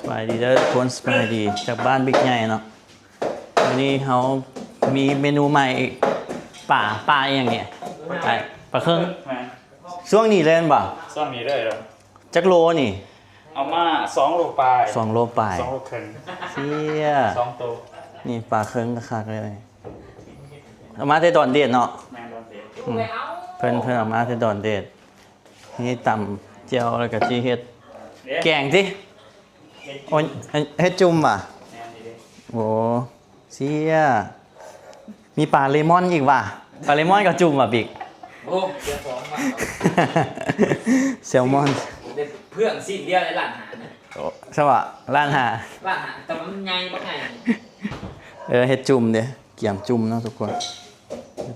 ສະບາຍດີເດີທຸກຄົນ ສະບາຍດີຈາກບ້ານບິກໃຫຍ່ເນາະ. ມື້ນີ້ເຮົາມີເມນູໃໝ່ອີກ ປາ ປາອີ່ຫຍັງນີ້ ປາ ປາເຄິ່ງ. ແມ່ນ ຊ່ວງນີ້ເລີຍແມ່ນບໍ່? ຊ່ວງນີ້ເລີຍ. ຈັກໂລນີ້? ເອົາມາສອງໂລປາຍ ສອງໂລປາຍ ສອງໂລເຄິ່ງ. ເຊຍ ສອງໂຕ. ນີ້ປາເຄິ່ງຄັກໆເລີຍ ເອົາມາແຕ່ດອນເດດເນາະ. ແມ່ນ ດອນເດດ. ອືມ ເພິ່ນ ເພິ່ນເອົາມາແຕ່ດອນເດດ. ນີ້ຕຳແຈ່ວ ແລ້ວກໍຊິເຮັດແກງຕິ? ເຮັດຈຸ່ມ. ໂອ້ຍ ເຮັດຈຸ່ມຫວາ? ແມ່ນເດ້. ໂອ້ ເຊຍ ມີປາເລມອນອີກຫວາ? ປາເລມອນກໍຈຸ່ມຫວາ ບິກ? ໂອ້ ເຈົ້າຂອງມາ ແຊລມອນ ໄດ້ເພື່ອງຊິ້ນດຽວໃນລ້ານຫານະ. ໂອ້ ຊະຫວາ ລ້ານຫາ ລ້ານຫາ ແຕ່ວ່າມັນໃຫຍ່ບັກໃຫຍ່. ເອີ ເຮັດຈຸ່ມເດ້ ກຽມຈຸ່ມເນາະທຸກຄົນ.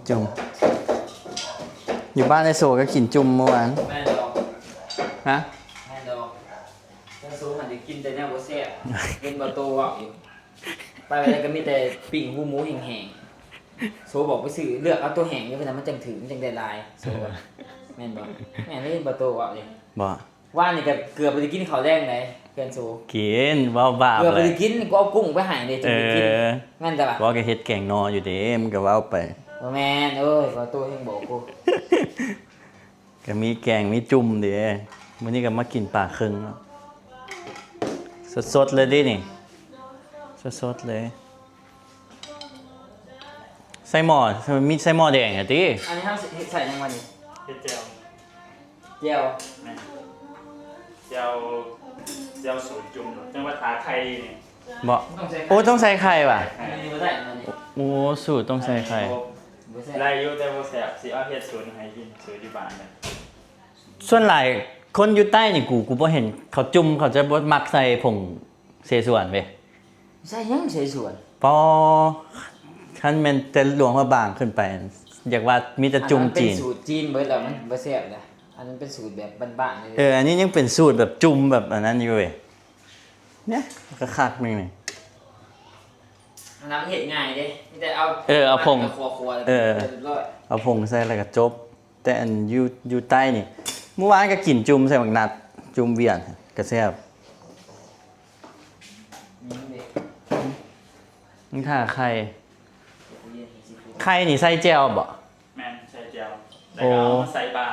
ຈຸ່ມ ຢູ່ບ້ານໄອ້ໂສກໍກິນຈຸ່ມມື້ວານ. ແມ່ນດອກ. ຮະ? ແມ່ນດອກ. ແຕ່ໂສຫັ້ນໄດ້ກິນແຕ່ແນວບໍ່ແຊບ ເຫັນບໍ່ໂຕເວົ້າຢູ່ ໄປໄປແລ້ວກໍມີແຕ່ປີ້ງຫູໝູແຫ້ງໆ. ໂສບອກໄປຊື້ ເລືອກເອົາໂຕແຫ້ງເດີ ເພິ່ນວ່າມັນຈັ່ງຖືກ ມັນຈັ່ງໄດ້ຫຼາຍ ໂສວ່າ. ແມ່ນບໍ່? ແມ່ນ ເຫັນບໍ່ໂຕເວົ້າຢູ່. ບໍ່ ວານນີ້ກໍເກືອບບໍ່ໄດ້ກິນເຂົ້າແລງໃດ ເພື່ອນໂສ. ກິນ ເວົ້າບາບ ເກືອບບໍ່ໄດ້ກິນ ເລີຍ ກູເອົາກຸ້ງໄປໃຫ້ເດ້ ຈຶ່ງໄດ້ກິນ. ເອີ ແມ່ນແຕ່ວ່າ ບໍ່ ກໍເຮັດແກງໜໍ້ຢູ່ເດ້ ມັນກໍເວົ້າໄປ. ບໍ່ແມ່ນ ໂອ້ຍ ເວົ້າໂຕແຮງບອກກູ. ກໍມີແກງ ມີຈຸ່ມເດ້. ມື້ນີ້ກໍມາກິນປາເຄິ່ງເນາະ ສົດໆເລີຍເດ້ນີ້ ສົດໆເລີຍ. ໃສ່ໝໍ້ ມີໃສ່ໝໍ້ແດງຫັ້ນຕິ? ອັນນີ້ເຮົາຊິເຮັດໃສ່ຫຍັງວະນີ້? ເຮັດແຈ່ວ. ແຈ່ວ. ແມ່ນ ແຈ່ວ ແຈ່ວສູດຈຸ່ມ ຈັ່ງວ່າທາໄຂ່ນີ້. ບໍ່ ຕ້ອງໃສ່ໄຂ່. ໂອ້ ຕ້ອງໃສ່ໄຂ່ຫວາ? ອັນນີ້ບໍ່ໄດ້ ອັນນີ້. ໂອ້ ສູດຕ້ອງໃສ່ໄຂ່. ບໍ່ແຊບ. ໄດ້ຢູ່ ແຕ່ບໍ່ແຊບ. ຊິເອົາເຮັດສູດໃຫ້ກິນ ສູດຢູ່ບ້ານເລີຍ. ສ່ວນຫຼາຍຄົນຢູ່ໃຕ້ນີ້ ກູ ກູບໍ່ເຫັນເຂົາຈຸ່ມ ເຂົາຈະບໍ່ມັກໃສ່ຜົງເສສວນເວີຍ. ໃສ່ຫຍັງເສສວນ? ປໍ ຄັນແມ່ນແຕ່ຫຼວງພະບາງຂຶ້ນໄປ ຢາກວ່າມີແຕ່ຈຸ່ມຈີນ. ອັນນັ້ນເປັນສູດຈີນເບິດແລ້ວ ມັນບໍ່ແຊບນະ. ອັນນັ້ນເປັນສູດແບບບ້ານໆເລີຍ. ເອີ ອັນນີ້ຍັງເປັນສູດແບບຈຸ່ມແບບອັນນັ້ນຢູ່ເວີຍ. ເນຍ ຄັກໆ ນີ້ ອັນນັ້ນມັນເຮັດງ່າຍເດ້ ມີແຕ່ເອົາ ເອີ ເອົາຜົງ ເອົາຜົງໃສ່ແລ້ວກໍຈົບ. ແຕ່ອັນຢູ່ ຢູ່ໃຕ້ນີ້ ມື້ວານກໍກິນຈຸ່ມໃສ່ໝາກນັດ ຈຸ່ມຫວຽນ ກໍແຊບ. ນີ້ເດ້ ມັນຖ້າໄຂ່ ໄຂ່ນີ້ໃສ່ແຈ່ວບໍ່? ແມ່ນ ໃສ່ແຈ່ວ ແລ້ວກໍເອົາມາໃສ່ປາ.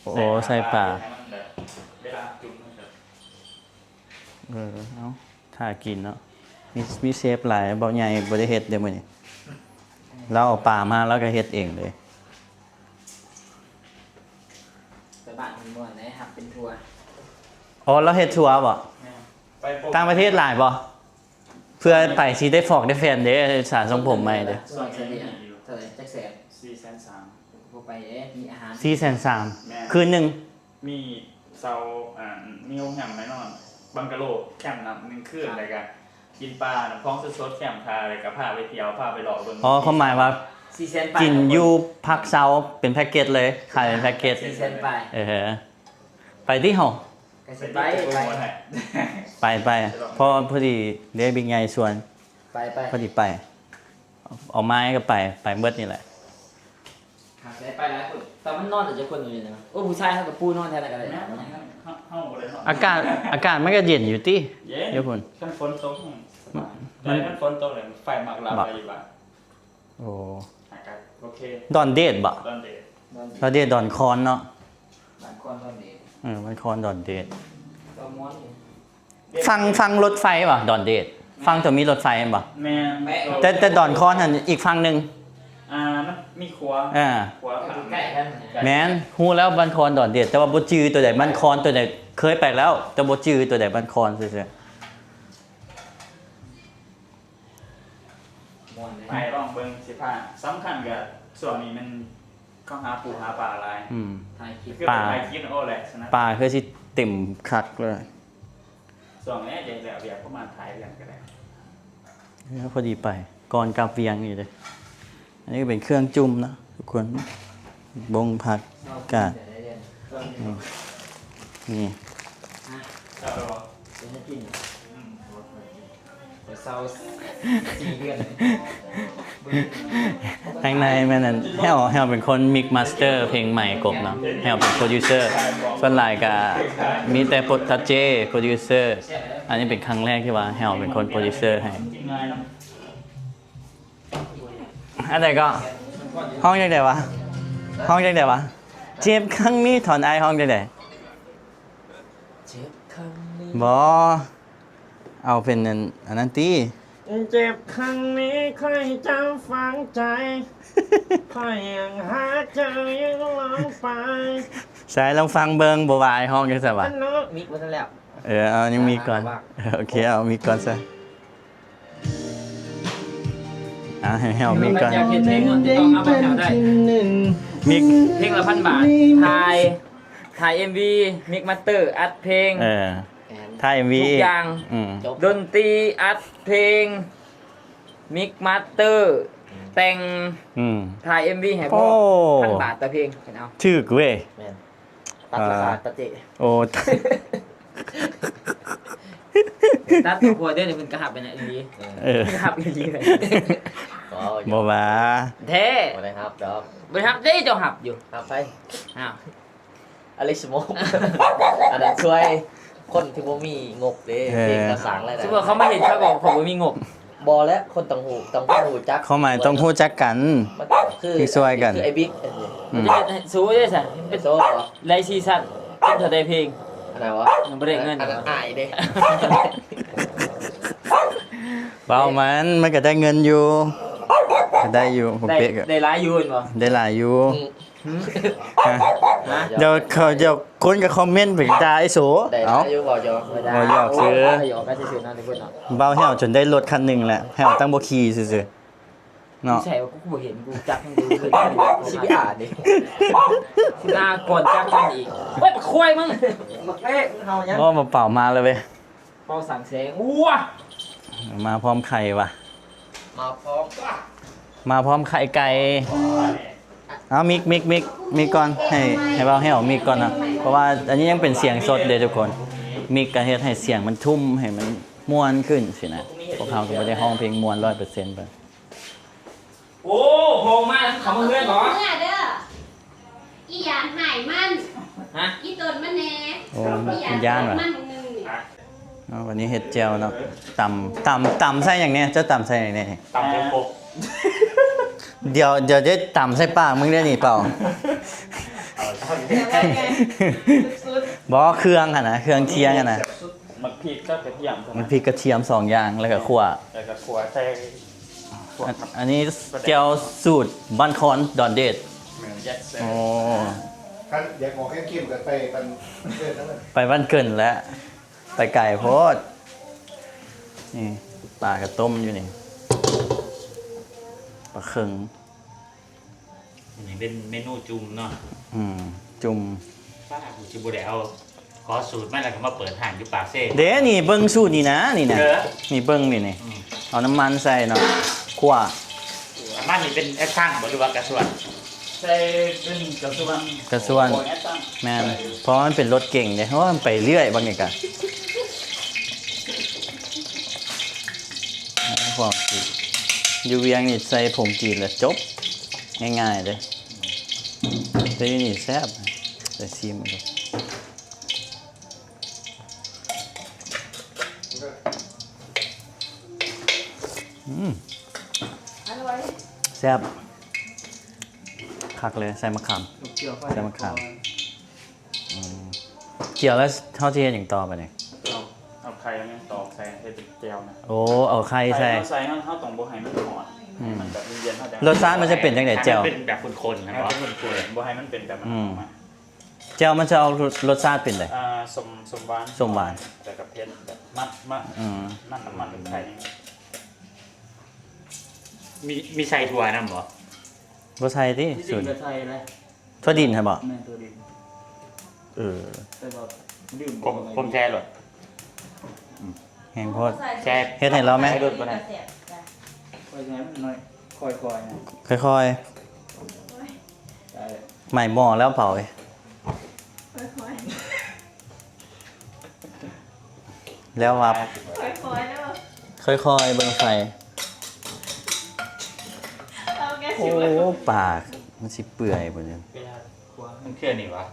ໂອ້ ໃສ່ປາ ໃສ່ປາ ໃຫ້ມັນແບບ ເວລາຈຸ່ມມັນແບບ ເອີ ເອົາ ຖ້າກິນເນາະ. ມີ ມີເຊຟຫຼາຍ ເບົາໃຫຍ່ບໍ່ໄດ້ເຮັດເດ້ມື້ນີ້ ລາວເອົາປາມາ ລາວກໍເຮັດເອງເລີຍ. ໄປບ້ານເພິ່ນມ່ວນເດ້ ຮັບເປັນທົວ. ອໍ ລາວເຮັດທົວບໍ່? ແມ່ນ ໄປພົບ ຕ່າງປະເທດຫຼາຍບໍ່? ເພື່ອໄປຊິໄດ້ຟອກໄດ້ແຟນເດ້ ສາຊົງຜົມໃໝ່ເດ້. ຊ່ວງນີ້ມີຢູ່. ເທົ່າໃດ? ຈັກແສນ? ສີ່ແສນສາມ. ບໍ່ໄປເດ້ ມີອາຫານ. ສີ່ແສນສາມ. ແມ່ນ ຄືນໜຶ່ງ. ມີເຊົາ ອ່າ ມີໂຮງແຮມໃຫ້ນອນ ບັງກະໂລ ແຄມນຳ ໜຶ່ງຄືນ ແລ້ວກະກິນປາ ຂອງສົດໆ ແຄມທ່າ ແລ້ວກະພາໄປທ່ຽວ ພາໄປເລາະເບິ່ງ. ອໍ ຄວາມໝາຍວ່າ ສີ່ແສນປາຍ ກິນຢູ່ພັກເຊົາ ເປັນແພັກເກັດເລີຍ ຂາຍເປັນແພັກເກັດ. ສີ່ແສນປາຍ. ເອີ ໄປຕິເຮົາ. ກະຊິໄປ ໄປ ໄປ ໄປ ໄປ ເພາະພໍດີເດ້ ບິກໃຫຍ່ຊວນ. ໄປ ໄປ ພໍດີໄປ ເອົາມາກໍໄປ ໄປເບິດນີ້ແຫຼະ. ຫາກໄດ້ໄປຫຼາຍຄົນ ແຕ່ມັນນອນແຕ່ຈັກຄົນຢູ່ນີ້ນະ. ໂອ້ ຜູ້ຊາຍເຮົາກໍປູນອນແຖວນັ້ນກໍໄດ້. ແມ່ນ ເຮົາ ເຮົາບໍ່ໄດ້ນອນ. ອາກາດ ອາກາດມັນກໍເຢັນຢູ່ຕິ? ເຢັນ ຢູ່ພຸ້ນ. ຄັນຝົນຕົກ ອືມ ແຕ່ຄັນຝົນຕົກແລ້ວໄຟມັກລັບໄປຢູ່ບ້ານ. ໂອ້ ອາກາດໂອເຄ. ດອນເດດບໍ? ດອນເດດ ດອນເດດ ດອນຄອນເນາະ. ບ້ານຄອນດອນເດດ. ເອີ ບ້ານຄອນດອນເດດ. ກໍມ່ວນຢູ່. ຝັ່ງ ຝັ່ງລົດໄຟບໍ? ດອນເດດ ຝັ່ງທີ່ມີລົດໄຟແມ່ນບໍ? ແມ່ນ ແຕ່ ແຕ່ດອນຄອນຫັ້ນອີກຝັ່ງໜຶ່ງ. ອ່າ ມັນມີຂົວ ເອີ ຂົວຂ້າມ ໃກ້ກັນ. ແມ່ນ ຮູ້ແລ້ວ ບ້ານຄອນດອນເດດ ແຕ່ວ່າບໍ່ຈື່ຕົວໃດບ້ານຄອນ ຕົວໃດເຄີຍໄປແລ້ວ ແຕ່ບໍ່ຈື່ຕົວໃດບ້ານຄອນຊື່ໆ. ມ່ວນເດ້ ໄປລອງເບິ່ງ ຊິພາ. ສຳຄັນກໍຊ່ວງນີ້ແມ່ນເຂົາຫາປູຫາປາຫຼາຍ. ອືມ ຖ່າຍຄລິບ ຄືໄປຖ່າຍຄລິບ ໂອ້ ແຫຼະ ສະນັ້ນ ປາຄືຊິເຕັມຄັກເລີຍ. ຊ່ວງນີ້ຈະແລ້ວວຽກ ປະມານທ້າຍເດືອນກໍໄດ້. ເອີ ພໍດີໄປ ກ່ອນກັບວຽງນີ້ເດ້. ອັນນີ້ກໍເປັນເຄື່ອງຈຸ່ມເນາະທຸກຄົນ ບົງຜັກກາດ. ນີ້ ຮະ? ເຈົ້າໄດ້ບໍ່? ເປັນຫຍັງກິນ? ອືມ ເຊົາສີ່ເດືອນ. ທາງໃນແມ່ນອັນ ແຫ້ວ ແຫ້ວເປັນຄົນມິກມາສເຕີເພງໃໝ່ກົບເນາະ ແຫ້ວເປັນໂປຣດິວເຊີ ສ່ວນຫຼາຍກະມີແຕ່ໂປຣ ຕັດເຈໂປຣດິວເຊີ ອັນນີ້ເປັນຄັ້ງແລກທີ່ວ່າແຫ້ວເປັນຄົນໂປຣດິວເຊີໃຫ້. ອັນໃດກໍ ຮ້ອງຈັ່ງໃດວະ ຮ້ອງຈັ່ງໃດວະ ເຈັບຄັ້ງນີ້ ທ່ອນອ້າຍຮ້ອງຈັ່ງໃດ? ເຈັບຄັ້ງນີ້ ບໍ່ ເອົາເປັນອັນ ອັນນັ້ນຕິ ເຈັບຄັ້ງນີ້ຂ້ອຍຈຳຝັງໃຈ ຂ້ອຍຍັງຫາເຈົ້າຍັງລອງໄປ ໃສລອງຟັງເບິ່ງ ບໍ່ວ່າອ້າຍຮ້ອງຈັ່ງຊັ້ນວະ ອັນເນາະ ມິກບໍ່ທັນແລ້ວ ເອີ ເອົາຍັງມິກກ່ອນ ອ່າ ໂອເຄ ເອົາມິກກ່ອນຊະ. ອ່າ ໃຫ້ເຮົາມີການ ຢາກເຮັດເພງເນາະ ຕິດຕໍ່ຫາບ່າວແຫ້ວໄດ້ ມີເພງລະພັນບາດ ຖ່າຍ ຖ່າຍເອັມວີ ມິກມາສເຕີ ອັດເພງ ເອີ ແມ່ນ ຖ່າຍເອັມວີ ທຸກຢ່າງ ອືມ ດົນຕີ ອັດເພງ ມິກມາສເຕີ ແຕ່ງ ອືມ ຖ່າຍເອັມວີໃຫ້ພໍ່ ໂອ້ ພັນບາດຕໍ່ເພງ ເອົາ ຖືກເວີຍ ແມ່ນ. ຕັດລາຄາ ອ່າ ຕັດເຈ ໂອ້ ຕັດຄອບຄົວເດ້ ເພິ່ນກໍຮັບແມ່ນອີ່ຫຼີ ເອີ ຮັບອີ່ຫຼີ ບໍ່ວ່າແທ້ ບໍ່ໄດ້ຮັບດອກ ບໍ່ໄດ້ຮັບເດ້ ເຈົ້າຮັບຢູ່ ຮັບໃຜ ອ້າວ ອາລິສໂມກ ອັນນັ້ນຊ່ວຍຄົນທີ່ບໍ່ມີງົບເດ້ ເອີ ເພງກໍສ້າງລາຍໄດ້ ສົມມຸດວ່າເຂົາມາເຮັດ ເຂົາກໍ ເຂົາບໍ່ມີງົບ ບໍ່ແຫຼະ ຄົນຕ້ອງຮູ້ ຕ້ອງຮູ້ຈັກ ຄວາມໝາຍຕ້ອງຮູ້ຈັກກັນ ມັນຄື ຄືຊ່ວຍກັນ ຄືໄອ້ບິກ ອືມ ມັນຈະເຮັດໃຫ້ ສູ້ເດ້ຊະ ເປັນໂຊບໍ່ ໄລ່ຊີຊັນ ເປັນເທົ່າໃດເພງ ອັນໃດວະ ຍັງບໍ່ໄດ້ເງິນ ອັນນັ້ນອາຍເດ້ ເວົ້າມັນ ມັນກໍໄດ້ເງິນຢູ່ ກໍໄດ້ຢູ່ ບໍ່ເປະກໍ ໄດ້ຫຼາຍຢູ່ແມ່ນບໍ່ ໄດ້ຫຼາຍຢູ່ ອືມ ຮະ ຮະ ດຽວເຂົາ ດຽວຄົນກໍຄອມເມັນໄປດ່າໄອ້ໂສ ໄດ້ຫຼາຍຢູ່ ເອົ້າ ເວົ້າຢອກ ເວົ້າຢອກຊື່ ເວົ້າຢອກກັນຊື່ໆເນາະ ທຸກຄົນເນາະ ເວົ້າແຫ້ວຈົນໄດ້ລົດຄັນໜຶ່ງແຫຼະ ແຫ້ວຕັ້ງບໍ່ຂີ່ຊື່ໆເນາະ ໃສ່ວ່າກູບໍ່ເຫັນ ກູຈັກມັນຢູ່ ຊີບີອາເດ້ ໜ້າກ່ອນຈັກມັນອີກ ໂອ້ຍ ບັກຄວາຍມຶງ ບັກເປ້ ມັນເຫົ່າຫຍັງ ໂອ້ ມາເປົ່າມາແລ້ວເວີຍ ເປົ່າສັງແສງ ອູ້ ມາພ້ອມໄຂ່ວະ ມາພ້ອມ ມາພ້ອມໄຂ່ໄກ່ ເອົາ ມິກ ມິກ ມິກ ມິກກ່ອນ ໃຫ້ ໃຫ້ເວົ້າ ໃຫ້ເອົາມິກກ່ອນເນາະ ເພາະວ່າອັນນີ້ຍັງເປັນສຽງສົດເດ້ທຸກຄົນ ມິກກໍເຮັດໃຫ້ສຽງມັນທຸ່ມ ໃຫ້ມັນມ່ວນຂຶ້ນຊີ້ນະ ພວກເຮົາກໍບໍ່ໄດ້ຮ້ອງເພງມ່ວນຮ້ອຍເປີເຊັນປານ ໂອ້ ໂຮງມາ ເຂົາມາເຮືອນບໍ? ເມືອເດີ ອີຫຍັງໃຫ້ມັນ ຮະ ອີຕົນມັນແດ່ ໂອ້ ຢ້ານວ່າ ມັນໜຶ່ງນີ້ ເອົາ ວັນນີ້ເຮັດແຈ່ວເນາະ ຕຳ ຕຳ ຕຳໃສ່ຫຍັງແດ່? ເຈົ້າຕຳໃສ່ຫຍັງແດ່ນີ້? ຕຳໂຄກ ດຽວ ດຽວຈະຕຳໃສ່ປາກມຶງເດ້ນີ້ເປົ່າ ບໍ່ ເຄື່ອງຫັ້ນນະ ເຄື່ອງຄຽງຫັ້ນນະ ໝາກພິກກັບກະທຽມ ໝາກພິກກະທຽມສອງຢ່າງ ແລ້ວກໍຂົ້ວ ແລ້ວກໍຂົ້ວໃສ່ ອັນ ອັນນີ້ແຈ່ວສູດບ້ານຄອນດອນເດດ ແມ່ນ ໂອ້ ຄັນຢາກອອກເຄັມໆກໍໄປບ້ານເກີນແລ້ວ ໄປບ້ານເກີນແລ້ວ ໄປໄກໂພດ ນີ້ປາກະຕົ້ມຢູ່ນີ້ ປາເຄິງ ອັນນີ້ເປັນເມນູຈຸ່ມເນາະ ອືມ ຈຸ່ມ ປ້າ ກູຊິບໍ່ໄດ້ເອົາ ຂໍສູດມາແລ້ວກໍມາເປີດຮ້ານຢູ່ປາກເຊ ເດ້ ນີ້ເບິ່ງສູດນີ້ນະ ນີ້ນະ ເອີ ນີ້ເບິ່ງນີ້ ນີ້ ອືມ ເອົານ້ຳມັນໃສ່ເນາະ ຂົ້ວ ນ້ຳມັນນີ້ເປັນແອັດຊັງບໍ່ ຫຼືວ່າກາຊວນ? ໃສ່ເປັນກາຊວນ ກາຊວນ ຂອງແອັດຊັງ ແມ່ນ ເພາະວ່າມັນເປັນລົດເກັງເດ້ ໂອ້ ມັນໄປເລື້ອຍ ບາງນີ້ກະ ຂອງຈີນ ຢູ່ວຽງນີ້ໃສ່ຜົງຈີນແລ້ວຈົບ ງ່າຍໆເດ້ ແຕ່ຢູ່ນີ້ແຊບ ໄປຊີມເບິ່ງ ອືມ ແຊບ ຄັກເລີຍ ໃສ່ມະຂາມ ໃສ່ມະຂາມ ອືມ ກຽວແລ້ວເຮົາຊິເຮັດຫຍັງຕໍ່ບາດນີ້? ເອົາ ເອົາໄຂ່ເອົາຫຍັງຕອກໃສ່ເຮັດເປັນແຈ່ວນະ ໂອ້ ເອົາໄຂ່ໃສ່ ໃສ່ເຮົາ ເຮົາຕ້ອງບໍ່ໃຫ້ມັນຮອດ ອືມ ໃຫ້ມັນແບບເຢັນໆ ເຮົາຈະ ລົດຊາດມັນຈະເປັນຈັ່ງໃດແຈ່ວ? ໃຫ້ມັນເປັນແບບຂຸ້ນໆ ໃຫ້ມັນຂຸ້ນໆ ບໍ່ໃຫ້ມັນເປັນແບບນັ້ນ ອືມ ອອກມາ ແຈ່ວມັນຈະອອກລົດຊາດເປັນໃດ? ອ່າ ສົ້ມ ສົ້ມຫວານ ສົ້ມຫວານ ແລ້ວກໍເຜັດ ແບບມັດ ມັດ ອືມ ມັດນ້ຳມັນໄຂ່ ມີ ມີໃສ່ຖົ່ວນຳບໍ່? ບໍ່ໃສ່ຕິ ທີ່ຈິງກໍໃສ່ແຫຼະ ຖົ່ວດິນຫັ້ນບໍ່? ແມ່ນຖົ່ວດິນ ເອີ ແຕ່ວ່າລືມ ຜົມ ຜົມແທ້ໂລດ ອືມ ແຮງໂພດ ແຊບ ເຮັດໃຫ້ລາວແມ ໃສ່ໂລດກໍໄດ້ ຄ່ອຍໃສ່ມັນໜ້ອຍ ຄ່ອຍໆ ຄ່ອຍໆ ໄໝ້ໝໍ້ແລ້ວເຜົາເອີຍ ແລ້ວວ່າ ຄ່ອຍໆເດີ ຄ່ອຍໆເບິ່ງໄຟ ໂອ້ ປາກມັນຊິເປື່ອຍບໍ່ນີ້. ເວລາຄົວ ມັນຄືອັນນີ້ຫວາ?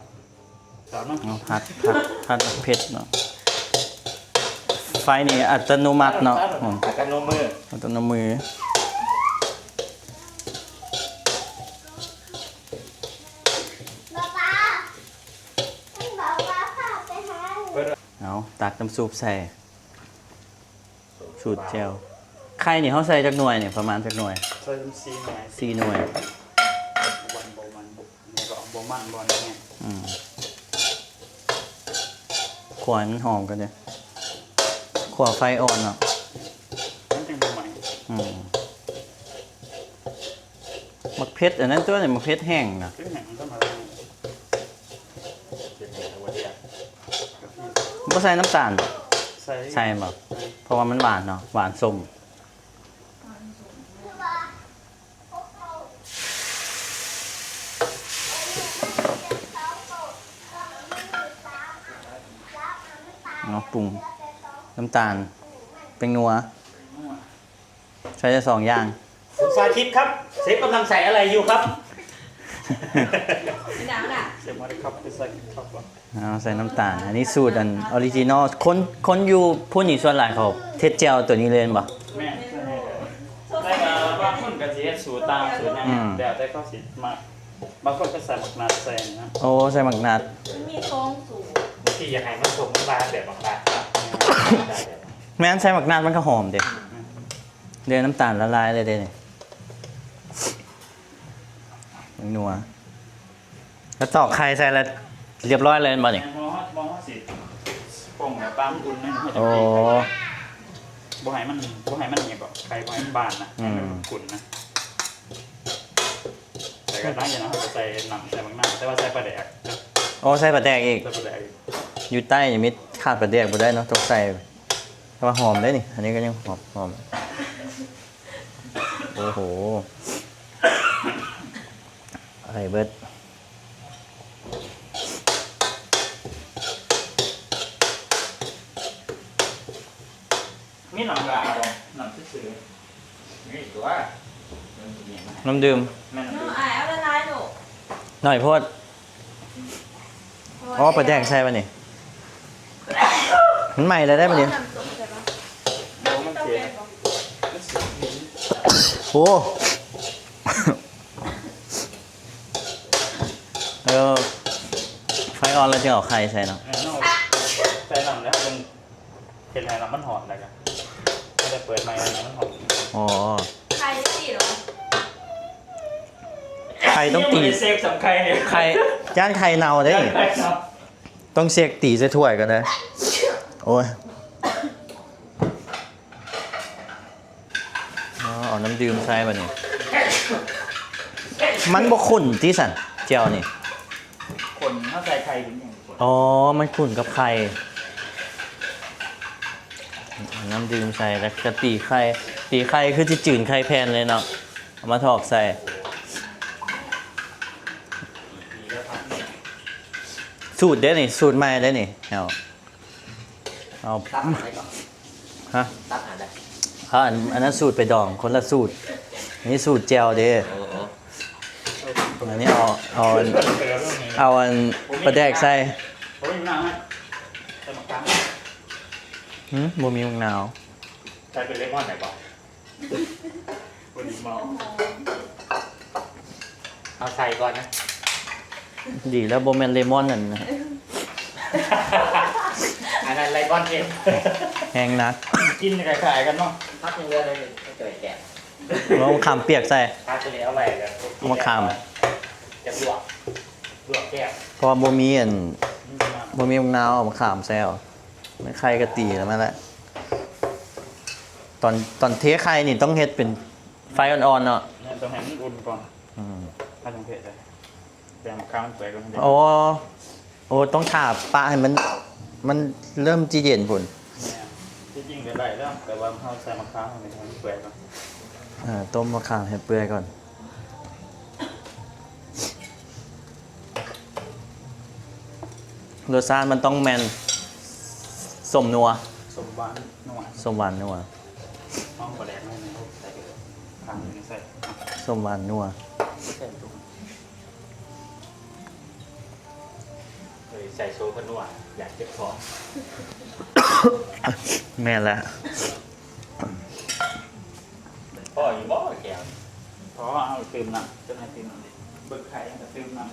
ເອົາເນາະ ເອົາ ຜັດ ຜັດ ຜັດເຜັດເນາະ. ໄຟນີ້ອັດຕະໂນມັດເນາະ. ອັດຕະໂນມື ອັດຕະໂນມື. ເອົາ ຕັກນ້ຳຊຸບໃສ່ ສູດແຈ່ວ. ໄຂ່ນີ້ເຮົາໃສ່ຈັກໜ່ວຍນີ້? ປະມານຈັກໜ່ວຍ? ໃສ່ສີ່ໜ່ວຍ ສີ່ໜ່ວຍ. ບໍ່ມັນ ບໍ່ມັນ ບໍ່ມັນ ບໍ່ແຮງ. ອືມ ຂົ້ວໃຫ້ມັນຫອມກ່ອນເດີ້. ຂົ້ວໄຟອ່ອນເນາະ ມັນຈັ່ງບໍ່ໄໝ້. ອືມ ໝາກເຜັດອັນນັ້ນຕົວະນີ້ ໝາກເຜັດແຫ້ງນະ. ເຜັດແຫ້ງ ມັນທຳມະດາ ບໍ່ໃສ່ນ້ຳຕານບໍ່? ໃສ່ ໃສ່ບໍ່? ເອີ ເພາະວ່າມັນຫວານເນາະ ຫວານສົ້ມ. ເນາະ ປຸງ ນ້ຳຕານ ແປ້ງນົວ ໃສ່ໄດ້ສອງຢ່າງ. ผมสาธิตครับ เชฟกำลังใส่อะไรอยู่ครับ? ເຊຟມາເລີຍຄັບ ເປັນສາທິດຄັບ. ເອົາໃສ່ນ້ຳຕານ. ອັນນີ້ສູດອັນອໍຣິຈິນໍ. ຄົນ ຄົນຢູ່ພຸ້ນນີ້ສ່ວນຫຼາຍເຂົາເຮັດແຈ່ວໂຕນີ້ເລີຍແມ່ນບໍ່? ແມ່ນ ແຕ່ວ່າບາງຄົນກໍຊິເຮັດສູດຕ່າງສູດຫຍັງ ອືມ ແລ້ວແຕ່ເຂົາຊິມັກ. ບາງຄົນກໍໃສ່ໝາກນັດໃສ່ນະ. ໂອ້ ໃສ່ໝາກນັດ ມັນມີສອງສູດ. ບາງທີຢາກໃຫ້ມັນສົມບາດແບບໝາກນັດ ແມ່ນ ໃສ່ໝາກນັດມັນກໍຫອມເດ້. ອືມ ເດ້ ນ້ຳຕານລະລາຍເລີຍເດ້ນີ້ ແປ້ງນົວ. ແລ້ວຕອກໄຂ່ໃສ່ແລ້ວຮຽບຮ້ອຍເລີຍແມ່ນບໍ່ນີ້? ບໍ່ ບໍ່ ຊິປົງແລ້ວປາມັນອຸ່ນໜ້ອຍ ໂອ້ ບໍ່ໃຫ້ມັນ ບໍ່ໃຫ້ມັນຫຍັງເກາະໄຂ່ ບໍ່ໃຫ້ມັນບານນະ ອືມ ໃຫ້ມັນຂຸ້ນນະ. ແຕ່ກໍຫຼັງຈາກນັ້ນເຮົາກໍໃສ່ນ້ຳ ໃສ່ບັກນາວ ແຕ່ວ່າໃສ່ປາແດກ. ໂອ້ ໃສ່ປາແດກອີກ ໃສ່ປາແດກອີກ. ຢູ່ໃຕ້ນີ້ມີຂາດປາແດກບໍ່ໄດ້ເນາະ ຕ້ອງໃສ່. ແຕ່ວ່າຫອມເດ້ນີ້ ອັນນີ້ກໍຍັງຫອມ ຫອມ. ໂອ້ໂຫ ໄອເບິດ. ມີນ້ຳປາບໍ່? ນ້ຳຊື່ໆ ມີຕົວະ ນ້ຳດື່ມ. ແມ່ນນ້ຳດື່ມ. ນ້ອງອາຍ ເອົາຫຼາຍໆ ລູກ ໜ້ອຍໂພດ. ອໍ ປາແດກໃສ່ບາດນີ້ ມັນໃໝ່ແລ້ວໄດ໋ບາດນີ້. ໂອ້ ມັນເສຍ ໂອ້ ເອີ ໄຟອ່ອນແລ້ວຈຶ່ງເອົາໄຂ່ໃສ່ເນາະ. ເອີ ເຮົາໃສ່ນ້ຳແລ້ວ ເຮັດໃຫ້ນ້ຳມັນຮ້ອນ ແລ້ວກໍເຮົາຈະເປີດໃໝ່ໃຫ້ນ້ຳມັນຮ້ອນ. ອໍ ໄຂ່ຈັ່ງຊີ້ເນາະ ໄຂ່ຕ້ອງຕີ ຍັງບໍ່ໄດ້ເຊັກສ່ຳໄຂ່ນີ້ ໄຂ່ ຢ້ານໄຂ່ເນົ່າເດ້. ຢ້ານໄຂ່ເນົ່າ ຕ້ອງເຊັກ ຕີໃສ່ຖ້ວຍກ່ອນເດີ້. ໂອ້ຍ ອໍ ເອົານ້ຳດື່ມໃສ່ບາດນີ້. ມັນບໍ່ຂຸ້ນຕິຊັ້ນ ແຈ່ວນີ້? ຂຸ້ນ ເຮົາໃສ່ໄຂ່ເປັນຫຍັງຂຸ້ນ? ອໍ ມັນຂຸ້ນກັບໄຂ່. ເອົານ້ຳດື່ມໃສ່ ແລ້ວກໍຕີໄຂ່ ຕີໄຂ່ຄືຊິຈືນໄຂ່ແຜ່ນເລີຍເນາະ. ເອົາມາຖອກໃສ່. ສູດເດ້ນີ້ ສູດໃໝ່ເດ້ນີ້. ເອົາ ເອົາ ຕັບອັນໃດກ່ອນ? ຮະ? ຕັບອັນໃດ? ເອົາ ອັນ ອັນນັ້ນສູດໄປດອງ ຄົນລະສູດ. ອັນນີ້ສູດແຈ່ວເດ້. ໂອ້ ອັນນີ້ເອົາ ເອົາອັນ ເອົາອັນປາແດກໃສ່. ບໍ່ມີໝາກນາວໃຫ້ ໃສ່ໝາກກາງ. ຫື? ບໍ່ມີໝາກນາວ. ໃສ່ເປັນເລມອນໄດ້ບໍ່? ພໍດີເມົາ. ເອົາໃສ່ກ່ອນນະ. ດີແລ້ວບໍ່ແມ່ນເລມອນນັ້ນນະ. ອັນນັ້ນໄລບອນເທມ. ແຮງໜັກ. ກິນຄ້າຍໆກັນເນາະ. ພັກຍັງເຫຼືອໄດ້ນີ້ ຈ່ອຍແກະ. ເອົາມະຂາມປຽກໃສ່. ພັກເຫຼືອໄວ້ກໍ ເອົາມະຂາມ ຈະລວກ ລວກແກ້ວ. ເພາະວ່າບໍ່ມີອັນ ບໍ່ມີໝາກນາວ ເອົາມະຂາມໃສ່ເອົາ. ໄຂ່ກະຕີແລ້ວນັ້ນແຫຼະ. ຕອນ ຕອນເທໄຂ່ນີ້ຕ້ອງເຮັດເປັນໄຟອ່ອນໆເນາະ. ແມ່ນ ຕ້ອງໃຫ້ມັນອຸ່ນກ່ອນ. ອືມ ຖ້າຕ້ອງເທໃສ່ ແຕ່ໝາກຂາມມັນເປື່ອຍກ່ອນ. ໂອ້ ໂອ້ ຕ້ອງຖ້າປະໃຫ້ມັນ ມັນເລີ່ມຈະເຢັນພຸ້ນ. ແມ່ນ ທີ່ຈິງກໍໄດ້ແລ້ວ ແຕ່ວ່າເຮົາໃສ່ໝາກຂາມໃຫ້ມັນເປື່ອຍກ່ອນ. ເອີ ຕົ້ມໝາກຂາມໃຫ້ເປື່ອຍກ່ອນ. ລົດຊາດມັນຕ້ອງແມ່ນສົ້ມນົວ ສົ້ມຫວານນົວ ສົ້ມຫວານນົວ. ເອົາປາແດກໜ້ອຍໜຶ່ງ ໃສ່ໄປເລີຍ ຂ້າງໜຶ່ງໃສ່. ສົ້ມຫວານນົວ ໃສ່ໂຊເພິ່ນວ່າຢາກເຈັບທ້ອງ. ແມ່ນແຫຼະ. ພໍຢູ່ບໍ່ແກ້ວ? ພໍ ເອົາຕື່ມນ້ຳ ຈະໃຫ້ຕື່ມນ້ຳ ເບິ່ງໄຂ່ ເອົາຕື່ມນ້ຳ.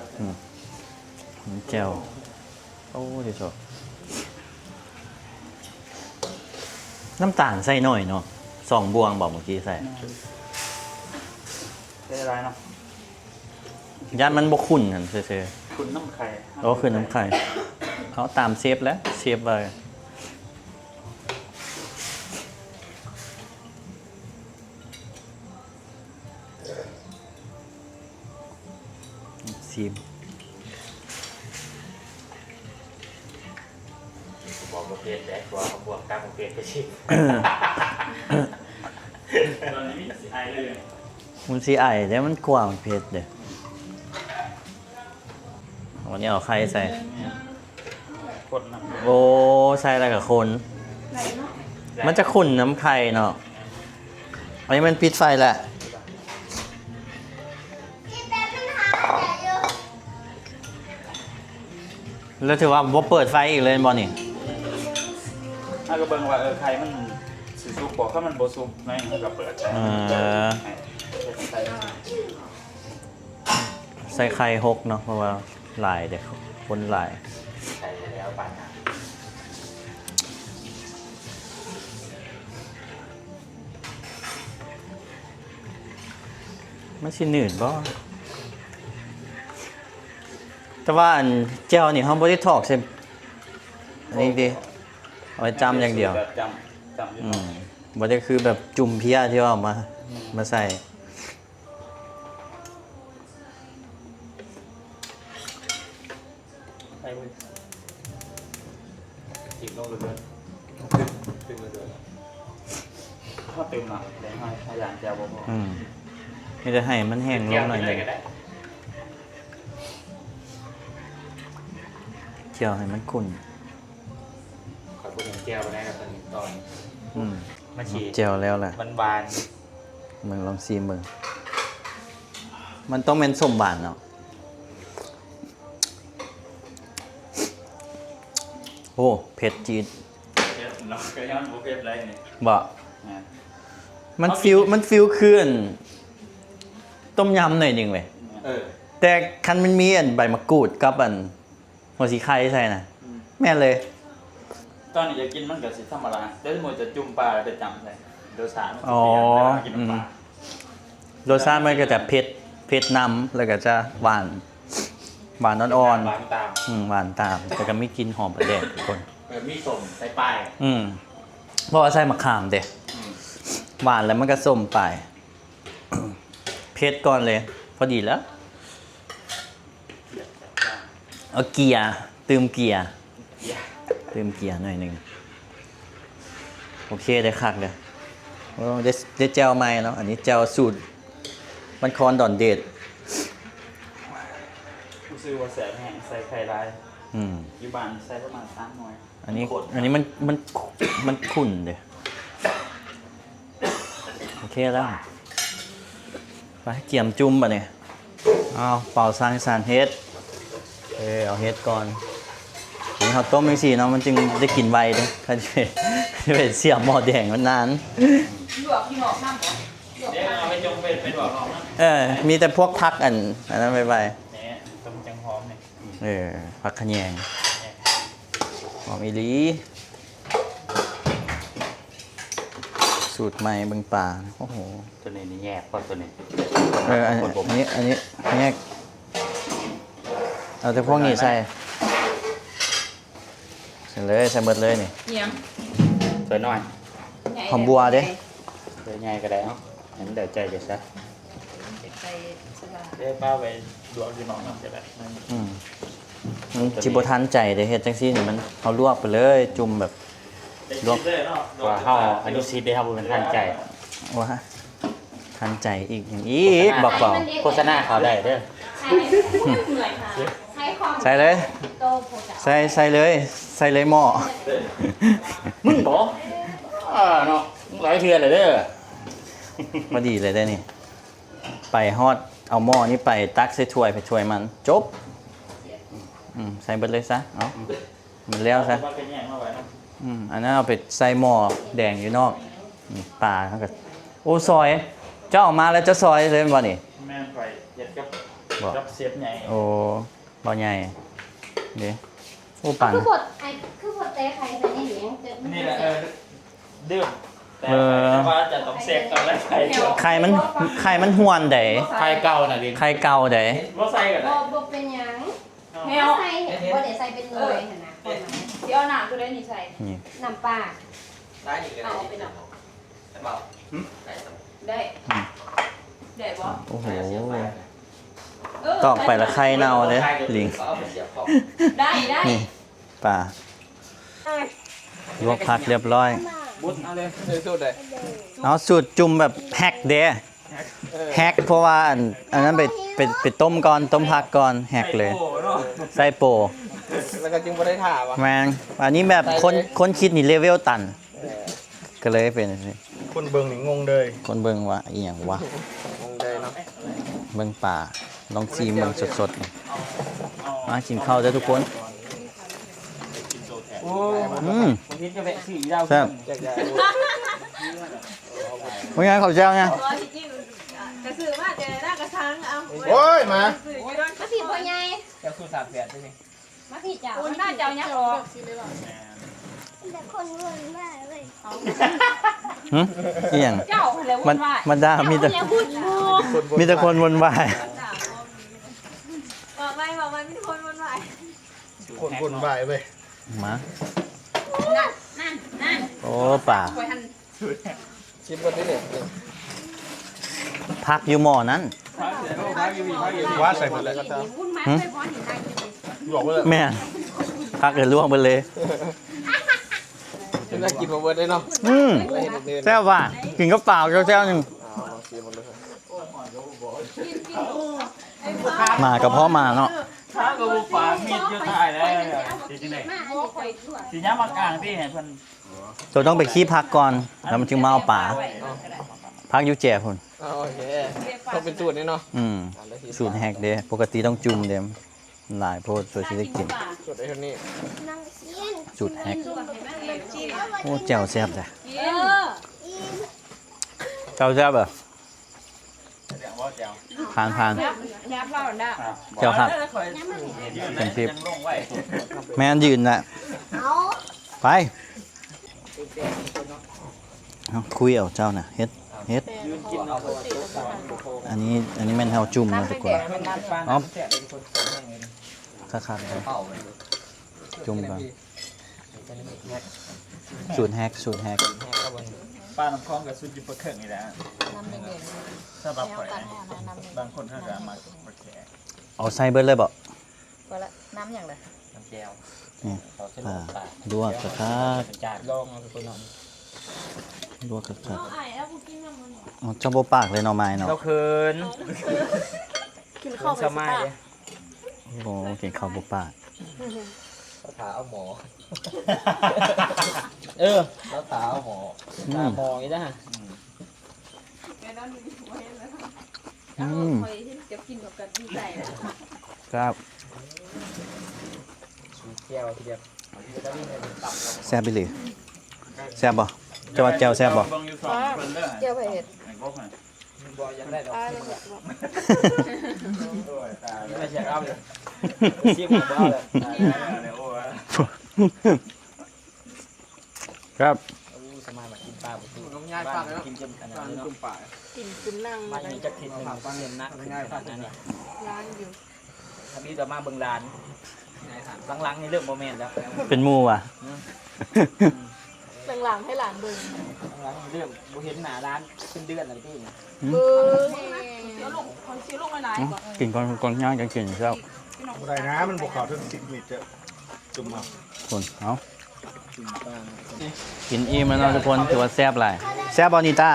ອືມ ແຈ່ວ. ໂອ້ ເດໂຊ ນ້ຳຕານໃສ່ໜ້ອຍເນາະ ສອງບ່ວງບໍ່ ເມື່ອກີ້ໃສ່ ໃສ່ຫຼາຍເນາະ ຢ້ານມັນບໍ່ຂຸ້ນຫັ້ນຊື່ໆ. ຂຸ້ນນ້ຳໄຂ່ ໂອ້ ຂຸ້ນນ້ຳໄຂ່ ເອົາຕາມເຊຟແຫຼະ ເຊຟວ່າ. ຊີມ ບອກບໍ່ເຜັດເດ້ ເພາະວ່າເຂົາບວກກັບບໍ່ເຜັດໄປຊິ ຕອນນີ້ມີແຕ່ຊິໄອເລີຍ. ມັນຊິໄອເດ້ ມັນຂົ້ວມັນເຜັດເດ້. ວັນນີ້ເອົາໄຂ່ໃສ່ ຄົນນຳ ໂອ້ ໃສ່ແລ້ວກໍຄົນ ມັນຈະຂຸ້ນນ້ຳໄຂ່ເນາະ. ອັນນີ້ມັນປິດໄຟແລ້ວ ແລ້ວຖືວ່າບໍ່ເປີດໄຟອີກເລີຍແມ່ນບໍ່ນີ້? ເຮົາກໍເບິ່ງວ່າ ເອີ ໄຂ່ມັນຊິສຸກບໍ່ ຄັນມັນບໍ່ສຸກ ໜ້ອຍໜຶ່ງເຮົາກໍເປີດໄຟ ເອີ ໃຫ້ໄຂ່ ໃສ່ໄຂ່ຫົກເນາະ ເພາະວ່າຫຼາຍເດ້ ຄົນຫຼາຍ. ໃສ່ແລ້ວປານນັ້ນ ມັນຊິໜືດບໍ່? ແຕ່ວ່າອັນແຈ່ວນີ້ເຮົາບໍ່ໄດ້ຖອກໃສ່ອັນນີ້ເດ້ ເອົາໄວ້ຈ້ຳຢ່າງດຽວ ແບບຈ້ຳ ຈ້ຳຢູ່ ອືມ ບໍ່ໄດ້ຄືແບບຈຸ່ມເພຍທີ່ວ່າເອົາມາ ອືມ ມາໃສ່. ໃສ່ເບິດ ຈິ້ມລົງເລີຍເດີ ຕື່ມເລີຍເດີ ພໍຕື່ມນະ ແຕ່ໃຫ້ ໃຫ້ຢ່າງແຈ່ວບໍ່ພໍ ອືມ ມີແຕ່ໃຫ້ມັນແຫ້ງລົງໜ້ອຍໜຶ່ງ ແຈ່ວໃຫ້ມັນຂຸ້ນ. ຂ້ອຍບໍ່ກິນແຈ່ວປານໃດດອກ ຕອນນີ້ ອືມ ມັນຊິ ແຈ່ວແລ້ວລະ ມັນຫວານ ເບິ່ງ ລອງຊີມເບິ່ງ ມັນຕ້ອງແມ່ນສົ້ມຫວານເນາະ. ໂອ້ ເຜັດຈີດ ເນາະ ກໍຍ້ອນບໍ່ເຜັດໄດ໋ນີ້ ບໍ່ ແມ່ນ ມັນຟີລ ມັນຟີລຄືອັນຕົ້ມຍຳໜ້ອຍໜຶ່ງເວີຍ ເອີ ແຕ່ຄັນມັນມີອັນໃບມະກູດກັບອັນ ຫົວສີໄຄໃສ່ນະ ອືມ ແມ່ນເລີຍ. ຕອນນີ້ຢາກກິນມັນກໍຊິທຳມະດາ ແຕ່ສົມມຸດຈະຈຸ່ມປາແລ້ວໄປຈ້ຳໃສ່ ລົດຊາດມັນຊິປ່ຽນ ອໍ ເວລາກິນນ້ຳປາ ອືມ ລົດຊາດມັນກໍຈະເຜັດ ເຜັດນຳ ແລ້ວກໍຈະຫວານ ຫວານອ່ອນໆ ຫວານຕາມ ອືມ ຫວານຕາມ ແລ້ວກໍມີກິ່ນຫອມປາແດກທຸກຄົນ ເອີ ມີສົ້ມໃສ່ປາຍ ອືມ ເພາະວ່າໃສ່ໝາກຂາມເດ້ ອືມ ຫວານແລ້ວມັນກໍສົ້ມປາຍ ເຜັດກ່ອນເລີຍ ພໍດີແລ້ວ. ເອົາເກືອ ຕື່ມເກືອ ເກືອ ຕື່ມເກືອໜ້ອຍໜຶ່ງ ໂອເຄ ໄດ້ຄັກເລີຍ. ໂອ້ ໄດ້ ໄດ້ແຈ່ວໃໝ່ເນາະ ອັນນີ້ແຈ່ວສູດບ້ານຄອນດອນເດດ ຮູ້ສຶກວ່າແຊບແຮງ ໃສ່ໄຂ່ຫຼາຍ ອືມ ຢູ່ບ້ານໃສ່ປະມານສາມໜ່ວຍ. ອັນນີ້ ອັນນີ້ມັນ ມັນ ມັນຂຸ້ນເດ້. ໂອເຄແລ້ວ ໄປກຽມຈຸ່ມບາດນີ້. ເອົາ ເປົ່າສັງສັນເຫັດ ເອີ ເອົາເຫັດກ່ອນ. ນີ້ເຮົາຕົ້ມຈັ່ງຊີ້ເນາະ ມັນຈຶ່ງໄດ້ກິນໄວເດ້ ຄັນຊິໄປສຽບໝໍ້ແດງມັນນານ. ລວກຢູ່ນອກນຳບໍ່? ລວກ ເອົາໄປຈົງເປັນ ໄປລວກນອກນຳ. ເອີ ມີແຕ່ພວກຜັກອັນ ອັນນັ້ນໄວໆ ແໜ ຕົ້ມຈັ່ງຫອມນີ້. ເອີ ຜັກຂະແຍງ ຫອມອີ່ຫຼີ. ສູດໃໝ່ເບິ່ງປາ ໂອ້ໂຫ ຕົວນີ້ນີ້ແຍກບໍ່ ຕົວນີ້? ເອີ ອັນ ອັນນີ້ ອັນນີ້ແຍກ ເອົາແຕ່ພວກນີ້ໃສ່ ໃສ່ເລີຍ ໃສ່ໝົດເລີຍນີ້. ອີ່ຫຍັງ? ຕົວນ້ອຍ ຫອມບົວເດ້ ຕົວໃຫຍ່ກໍໄດ້ ເອົາໃຫ້ມັນໄດ້ໃຈກັນຊະ. ເອີ ປ້າໄປລວກຢູ່ນອກນຳກໍໄດ້. ອືມ ມັນຊິບໍ່ທັນໃຈເດ້ ເຮັດຈັ່ງຊີ້ນີ້ ມັນ ເຮົາລວກໄປເລີຍ ຈຸ່ມແບບ ລວກ ວ່າເຮົາອາຍຸສິບເດ້ ເຮົາບໍ່ແມ່ນທັນໃຈ. ວ່າທັນໃຈອີກຫຍັງອີກ ບອກເປົ່າ ໂຄສະນາເຂົາໄດ້ເດີ. ໃສ່ເລີຍ ໃສ່ ໃສ່ເລີຍ ໃສ່ເລີຍໝໍ້. ມຶງບໍ? ເນາະ ຫຼາຍເທື່ອແລ້ວເດີ. ພໍດີເລີຍເດ້ນີ້. ໄປຮອດ ເອົາໝໍ້ນີ້ໄປຕັກໃສ່ຖ້ວຍ ໃສ່ຖ້ວຍມັນ ຈົບ. ອືມ ໃສ່ເບິດເລີຍຊະ ເອົາ ມັນແລ້ວຊະ. ອືມ ອັນນັ້ນເອົາໄປໃສ່ໝໍ້ແດງຢູ່ນອກ. ນີ້ປາເຮົາກໍ ໂອ້ ຊອຍ ເຈົ້າເອົາມາແລ້ວເຈົ້າຊອຍເລີຍແມ່ນບໍ່ນີ້? ແມ່ນ ຂ້ອຍເຮັດກັບ ບໍ່ ກັບເຊຟໃຫຍ່. ໂອ້ ບໍ່ໃຫຍ່ເດ້. ໂອ້ ປາ ຄືບໍ່ ຄືບໍ່ແຕະໄຂ່ໃສ່ນີ້ຫຍັງ ນີ້ແຫຼະ ເອີ ດື່ມ ແຕ່ ເອີ ແຕ່ວ່າຈະຕ້ອງແຊກຕອນແລກໄຂ່ ໄຂ່ມັນ ໄຂ່ມັນຫ້ວນໃດ ໄຂ່ເກົ່ານະ ໄຂ່ເກົ່າໃດ ບໍ່ໃສ່ກໍໄດ້ ບໍ່ ບໍ່ເປັນຫຍັງ. ແຮວ ໃສ່ ບໍ່ໄດ້ໃສ່ເປັນໜ່ວຍຫັ້ນນະ ຊິເອົານ້ຳຕົວໃດນີ້ໃສ່ ນີ້ ນ້ຳປາ ໄດ້ນີ້ກໍໄດ້ ເອົາອອກໄປນອກ ໄດ້ບໍ່? ໄດ້ ໄດ້ບໍ່? ໂອ້ໂຫ ຕອກໄປລະໄຂ່ເນົ່າເດ້ ລິງ ໄດ້ ໄດ້ ນີ້ປາ ລວກຜັກຮຽບຮ້ອຍ. ບຸດເອົາເລີຍ ເອົາສູດຈຸ່ມແບບແຮັກເດ້ ເອີ ແຮັກ ເພາະວ່າອັນ ອັນນັ້ນໄປ ໄປ ໄປຕົ້ມກ່ອນ ຕົ້ມຜັກກ່ອນ ແຮັກເລີຍ ໃສ່ໂປ ແລ້ວກໍຈຶ່ງບໍ່ໄດ້ຖ້າວ່າ ແມ່ນ ອັນນີ້ແບບຄົນ ໃສ່ເລີຍ ຄົນຄິດນີ້ເລເວວຕັນ ເອີ ກໍເລີຍເປັນຈັ່ງຊີ້ ຄົນເບິ່ງນີ້ງົງເລີຍ ຄົນເບິ່ງວ່າອີ່ຫຍັງວະ ງົງເລີຍເນາະ. ເບິ່ງປາ ລອງຊີມເບິ່ງສົດໆ ມາກິນເຂົ້າເດີ້ທຸກຄົນ. ໂອ້ ອືມ ແຊບ ເປັນໄງ ເຂົ້າແຈ່ວນີ້ ກະຊື້ມາແຕ່ລະກະສັງ ເອົາ ໂອ້ຍ ມາ ມາຊິພໍ່ໃຫຍ່ ເຈົ້າຄືສາມແປດເດ້ນີ້ ມາພີ່ເຈົ້າ ໂອ້ຍ ໜ້າເຈົ້າຍັງອອກ ມີແຕ່ຄົນວຸ່ນວາຍເວີຍ ຫຶ ອີ່ຫຍັງ ເຈົ້າຫັ້ນແຫຼະວຸ່ນວາຍ ບັນດາມີແຕ່ ເຈົ້າຫັ້ນແຫຼະວຸ່ນວາຍ ມີແຕ່ຄົນວຸ່ນວາຍ ເວົ້າໄວ້ ເວົ້າໄວ້ ມີແຕ່ຄົນວຸ່ນວາຍ ຄົນວຸ່ນວາຍເວີຍ ມາ ນັ້ນ ນັ້ນ ນັ້ນ ໂອ້ ປາ ຂ້ອຍຫັ້ນ ຊິບໍ່ໄດ້ເລີຍ ຜັກຢູ່ໝໍ້ນັ້ນ ວ່າໃສ່ໝົດເລີຍ ຫຶ ແມ່ນ ຜັກກໍລວກເບິດເລີຍ ເປັນໜ້າກິນບໍ່ເບິດເດ້ເນາະ ອືມ ແຊບວ່າ ກິນກັບປາແຈ່ວໆ ໜຶ່ງ ມາກະເພາະມາເນາະ ຂ້າກໍບໍ່ປາກມີດຢູ່ທ້າຍແລ້ວ ຊິຈັ່ງໃດ ຊິຍາມມາກາງຕິໃຫ້ເພິ່ນ ໂຕຕ້ອງໄປຄີ້ຜັກກ່ອນ ແລ້ວມັນຈຶ່ງມາເອົາປາ ຜັກຢູ່ແຈພຸ້ນ ໂອເຄ ຕ້ອງເປັນສູດນີ້ເນາະ ອືມ ສູດແຮັກເດ້ ປົກກະຕິຕ້ອງຈຸ່ມເດ້ ຫຼາຍໂພດ ສ່ວນຊິໄດ້ກິນ ສູດໄອ້ເທົ່ານີ້ ສູດແຮັກ ໂອ້ ແຈ່ວແຊບແທ້ ແຈ່ວແຊບເດີ້. ຜ່ານ ຜ່ານ ແຊບເວົ້ານະ ເຈົ້າຄັກ ເຕັມສິບ ແມ່ນຢືນນະ ໄປ ເອົາ ຄຸຍເອົາເຈົ້ານະ ເຮັດ ເຮັດ ອັນນີ້ ອັນນີ້ແມ່ນເຮົາຈຸ່ມນະທຸກຄົນ ເອົາ ຄັກໆ ຈຸ່ມກ່ອນ. ສູດແຮັກ ສູດແຮັກ ປານ້ຳຂອງກໍສຸດຢູ່ປາເຄິ່ງນີ້ແຫຼະ ນ້ຳແດງໆ ສຳລັບຂ້ອຍ ແນວກັນແນວນັ້ນ ນ້ຳແດງ ບາງຄົນເຂົາກໍມັກປາແຂກ ເອົາໃສ່ເບິດເລີຍບໍ? ພໍລະ ນ້ຳຫຍັງລະ? ນ້ຳແຈ່ວ ນີ້ ປາລວກຄັກໆ ລອງເອົາທຸກຄົນເນາະ ລວກຄັກໆ ເອົາ ເຈົ້າບໍ່ປາກເລີຍໜໍ່ໄມ້ເນາະ ເຈົ້າເຂີນ ກິນເຂົ້າໄປຊິປາກ ໂອ້ ກິນເຂົ້າບໍ່ປາກ ລາວຖ້າເອົາໝໍ ເອີ ລາວຖ້າເອົາໝໍ ອືມ ຖ້າໝໍນີ້ນະ ອືມ ຂ້ອຍເຫັນເຈົ້າກິນກັບກັນດີໃຈ ແຊບ ແຈ່ວທີດຽວ ແຊບອີ່ຫຼີ ແຊບບໍ່? ເຈົ້າວ່າແຈ່ວແຊບບໍ່? ແຈ່ວໃຜເຮັດ? ບໍ່ຢາກໄດ້ດອກ ບໍ່ຢາກເອົາເລີຍ ຊິບໍ່ເອົາເລີຍ ແຊບ ໂອ້ ສະມາຍມາກິນປາບໍ່ຖືກ ນ້ອງຍາຍປາກເນາະ ກິນຈົນອັນນັ້ນເນາະ ກິນຈົນນັ່ງ ມາຢູ່ຈັກທິດໜຶ່ງ ເປັນໜັກຂຶ້ນຂະໜາດນັ້ນ ລ້າງຢູ່ ທຳອິດກໍມາເບິ່ງຫຼານ ຫຼັງໆນີ້ເລີ່ມບໍ່ແມ່ນແລ້ວ ເປັນໝູ່ຫວາ? ອືມ ຫຼັງໆໃຫ້ຫຼານເບິ່ງ ຫຼັງໆນີ້ເລີ່ມບໍ່ເຫັນໜ້າຫຼານເປັນເດືອນແລ້ວຕິ ອືມ ເບິ່ງ ເອົາລົງ ເອົາລົງຫຼາຍໆ ອືມ ກ່ອນ ກິນກ່ອນ ກ່ອນ ຍ່າງຈັ່ງກິນແຊບ ບໍ່ໄດ້ນະ ມັນບໍ່ເຂົ້າເຖິງສິບເມັດ ຈຸ່ມເອົາ ຄົນ ເອົາ ກິນອີ່ມແລ້ວເນາະທຸກຄົນ ຖືວ່າແຊບຫຼາຍ ແຊບບໍ່ນິຕາ?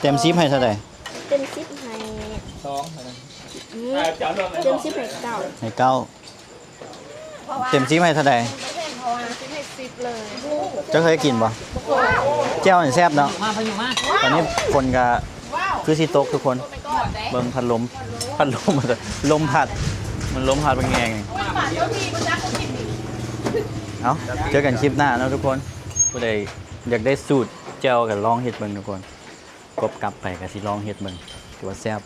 ເຕັມສິບໃຫ້ເທົ່າໃດ? ເຕັມສິບໃຫ້ ສອງ ອືມ ເຕັມສິບໃຫ້ເກົ້າ ໃຫ້ເກົ້າ ເຕັມສິບໃຫ້ເທົ່າໃດ? ເຈົ້າເຄີຍກິນບໍ່? ແຈ່ວນີ້ແຊບເນາະ ຕອນນີ້ຝົນກະຄືຊິຕົກທຸກຄົນ ເບິ່ງພັດລົມ ພັດລົມ ລົມພັດ ມັນລົມພັດບັກແຮງນີ້. ເອົ້າ ເຈີກັນຄລິບໜ້າເນາະທຸກຄົນ. ຜູ້ໃດຢາກໄດ້ສູດແຈ່ວກໍລອງເຮັດເບິ່ງທຸກຄົນ. ກົບກັບໄປກໍຊິລອງເຮັດເບິ່ງ ຖືວ່າແຊບ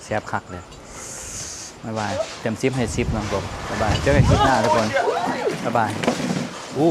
ແຊບຄັກເລີຍ. ບາຍບາຍ ເຕັມສິບໃຫ້ສິບເນາະກົບ. ບາຍບາຍ ເຈີກັນຄລິບໜ້າທຸກຄົນ. ບາຍບາຍ. ອູ້